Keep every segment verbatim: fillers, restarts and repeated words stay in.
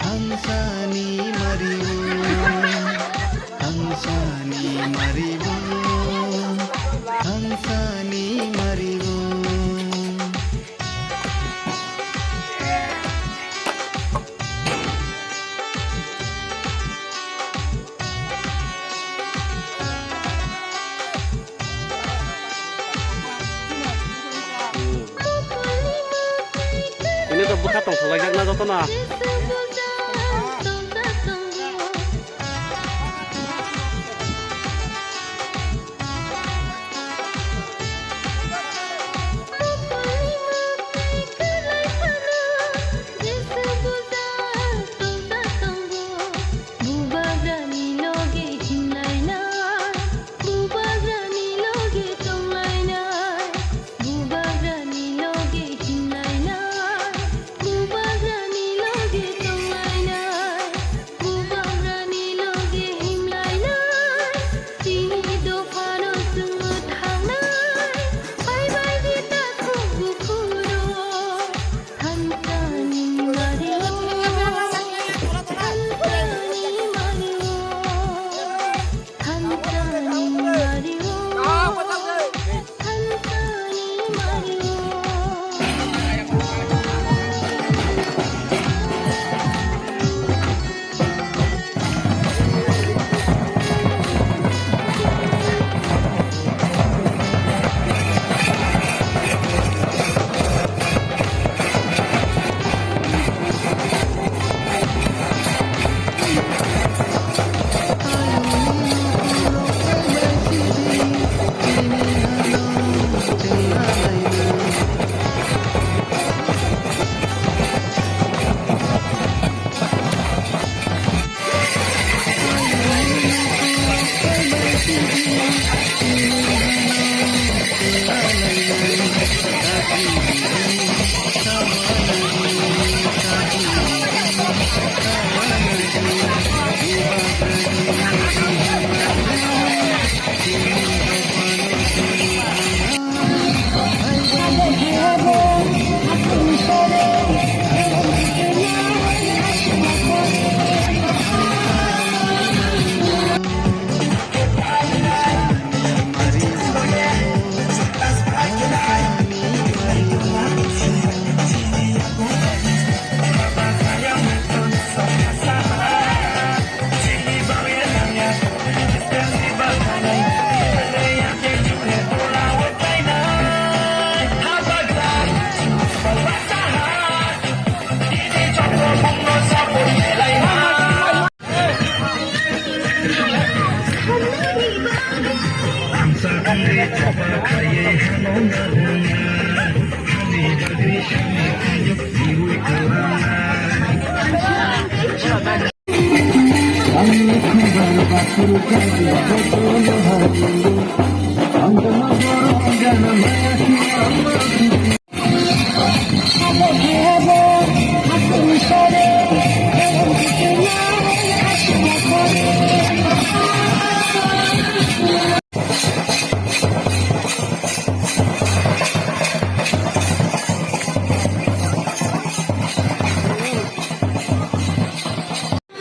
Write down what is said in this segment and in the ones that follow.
Hansani mari-o, hansani mari-o, hansani mari-o. Ini to bwkha tong khlaijak na joto na. Bubagrani loge himlainai, bubagrani loge himlainai, bubagrani loge tonglainai, bubagrani loge himlainai, chini dophano chwngno thangnai, phaibai di takhuk bukhuro, hansani mari-o, hansani mari-o.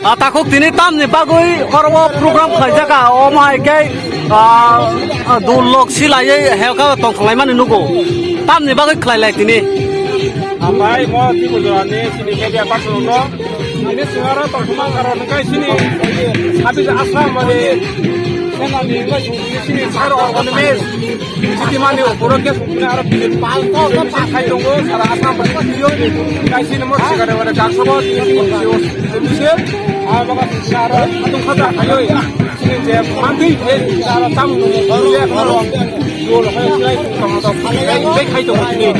Ah, takhuk tini tamni bagwi oro o program khlaijak, ah, omo hai khe, ah, ah, dul lok silaiwi helka tongthoknai mani nugo. Tamni bagwi khlai lai tini. Hambai mo Tripura ni sini media person no. Ini suara tongthokma karon kai sini. Habis asam mani. Sena ni kai sini sar organize. Chiti mani opor ke sukuna aro pil pal to to pa khai tongo sara Assam bai ko tiyo. Kai sini mo sigare wala jaksobo tiyo tiyo tiyo. Aro baga sukuna aro atung khata ayo. Sini je mandi he aro tam no ye no. Yo lo khai khai to to khai khai to ni.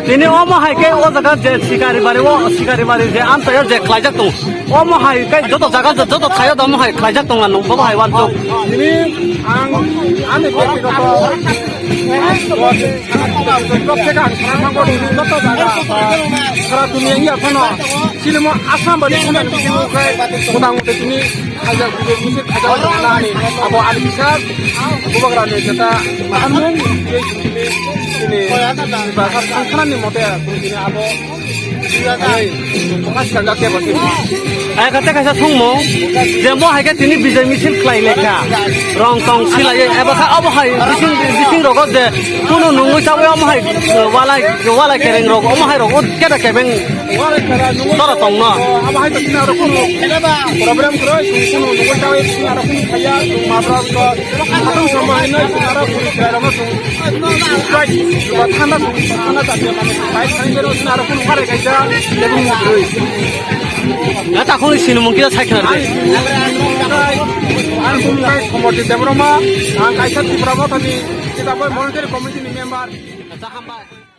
Tini omo hai khe o jaga je sikari bari o sikari bari je amchaio je khlaijak tong. Omo hai khe joto jaga joto thaio omo hai khlaijak tong ano bobo hai wansuk. Tini ang ani byaktigoto joto jaga sara dunia iya phano chilimo Assam bani phano bisingo khai mota mota tini khaijak video misi khaijak nani abo ani bisar bubagrani jeta mahanmung tini tini bahasa thangkhanani mote tini abo Ai, kate kaisa thungmung, je mo hai khe tini bijai misil khlai lekha, rong tong silai, eba kha obo hai bising, bising rogo je kunu nungwi chawi omo hai, walai, walai kereng rok, omo hai rok, o keda kebeng tora tongno. Abo hai to tini aro kunu problem kwrwi, kunu nungwi chawi tini aro kunu khaiya, chwng ma bwrwk to, atwng sambo hai nai, chwng aro kunu khaiya rokno chwng. Thanda, thanda jati mane, bai thani bero sina aro kunu pare kaisa, lebung mutrui. Na ta khoni sini mungkin sai khna de. Ang bumkai Somorjit Debbarma, ang kaisa Tipra Mothani kita boy voluntary committee ni member. Acha, hambai.